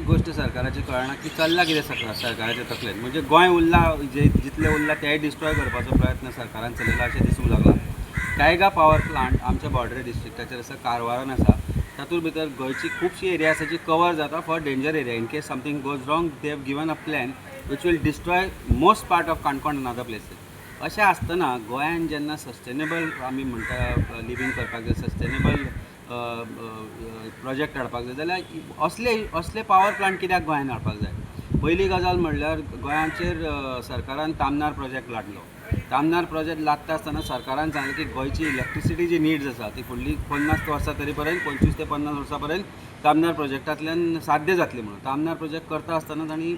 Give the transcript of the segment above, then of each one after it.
गोश्ट सरकाराची कळना की चल्ला कितें सरकाराच्या तकलेन. म्हणजे गोंय उरला जे जितलें उरला तेंय डिस्ट्रॉय करपाचो प्रयत्न सरकारान चलयला अशें दिसूंक लागलां. कैगा पावर प्लांट आमच्या बॉर्डर डिस्ट्रिक्टाचेर आसा, कारवारान आसा. तातूंत भितर गोंयची खुबशी एरिया आसा जी कवर जाता for danger area. In case something goes wrong, they have given a plan which will destroy most part of Canacona and other places. अशें आसतना गोंयान जेन्ना सस्टेनेबल आमी म्हणटा लिवींग करपाक जाय, सस्टेनेबल प्रोजेक्ट हाडपाक जाय, जाल्यार असले असले पावर प्लांट कित्याक गोंयान हाडपाक जाय? पयली गजाल म्हणल्यार गोंयाचेर सरकारान तामनार प्रोजेक्ट लादलो. तामनार प्रोजेक्ट लादता आसतना सरकारान सांगलें की गोंयची इलेक्ट्रिसिटी जी निड्स आसा ती फुडली 50 वर्सां तरी पर्यंत, 25 ते 50 वर्सां पर्यंत तामनार प्रोजेक्टांतल्यान साध्य जातली म्हणून. तामनार प्रोजेक्ट करता आसतना तांणी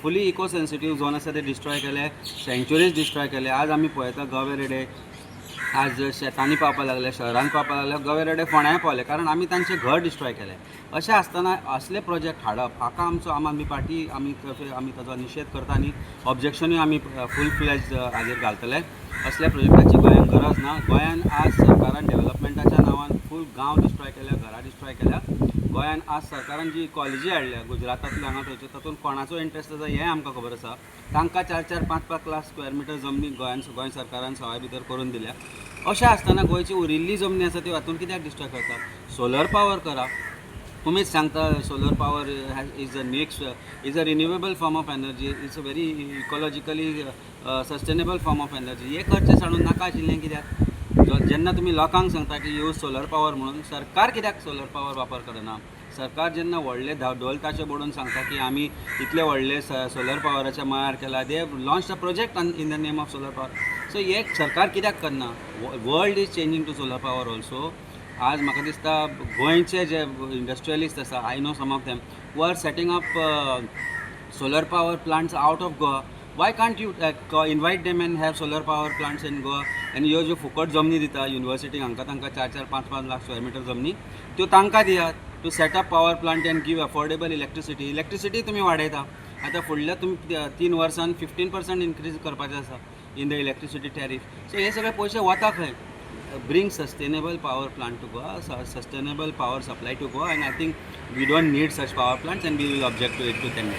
फुली इको सेन्सिटीव झोन आसा ते डिस्ट्रॉय केले, सँक्चुरीज डिस्ट्रॉय केले. आज आमी पळयता, गवे रेडे आज शेतांनी पावपाक लागले, शहरान पावपाक लागले, गवे रेडे फोंड्याय पावले, कारण आमी तांचें घर डिस्ट्रॉय केलें. अशें आसतना असले प्रोजेक्ट हाडप हाका आमचो आम आदमी पार्टी आमी ताजो निशेध करता आनी ऑब्जेक्शनूय आमी फूल फ्लॅज हाजेर घालतले. असल्या प्रोजेक्टाची गोंयांत गरज ना. गोंयान आज सरकारान डेव्हलपमेंटाच्या नांवान फूल गांव डिस्ट्रॉय केल्या, घरां डिस्ट्रॉय केल्या. गोंयान आज सरकारान जी कॉलेजी हाडल्या गुजरातांतल्यो, हांगा थंयच्यो, तातूंत कोणाचो इंट्रस्ट आसा हें आमकां खबर आसा. तांकां चार चार पांच पांच लाख स्क्वेअर मिटर जमनी गोंयान गोंय सरकारान सवाय भितर करून दिल्या. अशें आसतना गोंयची उरिल्ली जमनी आसा त्यो हातून कित्याक डिस्ट्रॉय करता? सोलर पावर करा. तुमीच सांगता, solar power is a next is a renewable form of energy, it's a very ecologically sustainable form of energy. हें करचें सांडून नाका आशिल्लें कित्याक? जेन्ना तुमी लोकांक सांगता की यूज सोलर पावर म्हणून, सरकार कित्याक सोलर पावर वापर करना? सरकार जेन्ना व्हडले ढोल ताशे बडोवन सांगता की आमी इतले व्हडले सोलर पावराच्या मळार केला, they have launch a project in the name of solar power, so हे सरकार कित्याक करना? World is changing to solar power also. आज म्हाका दिसता गोंयचे जे इंडस्ट्रियलिस्ट आसा, I know some of them who are setting up solar power plants out of Goa. Why can't you invite them and have solar power plants in Goa? आनी ह्यो ज्यो फुकट जमनी दिता युनिवर्सिटीक हांकां तांकां 4-4, 5-5 लाख स्क्वेअर मिटर जमनी, त्यो तांकां दियात to set up power plant and give affordable electricity. Electricity तुमी वाडयता. आतां फुडल्या तुमी 3 वर्सान 15% इन्क्रीज करपाचें आसा in the electricity tariff. So हे सगळे पयशे वता खंय? Bring sustainable power plant to Goa, sustainable power supply to Goa, and I think we don't need such power plants and we will object to it to them.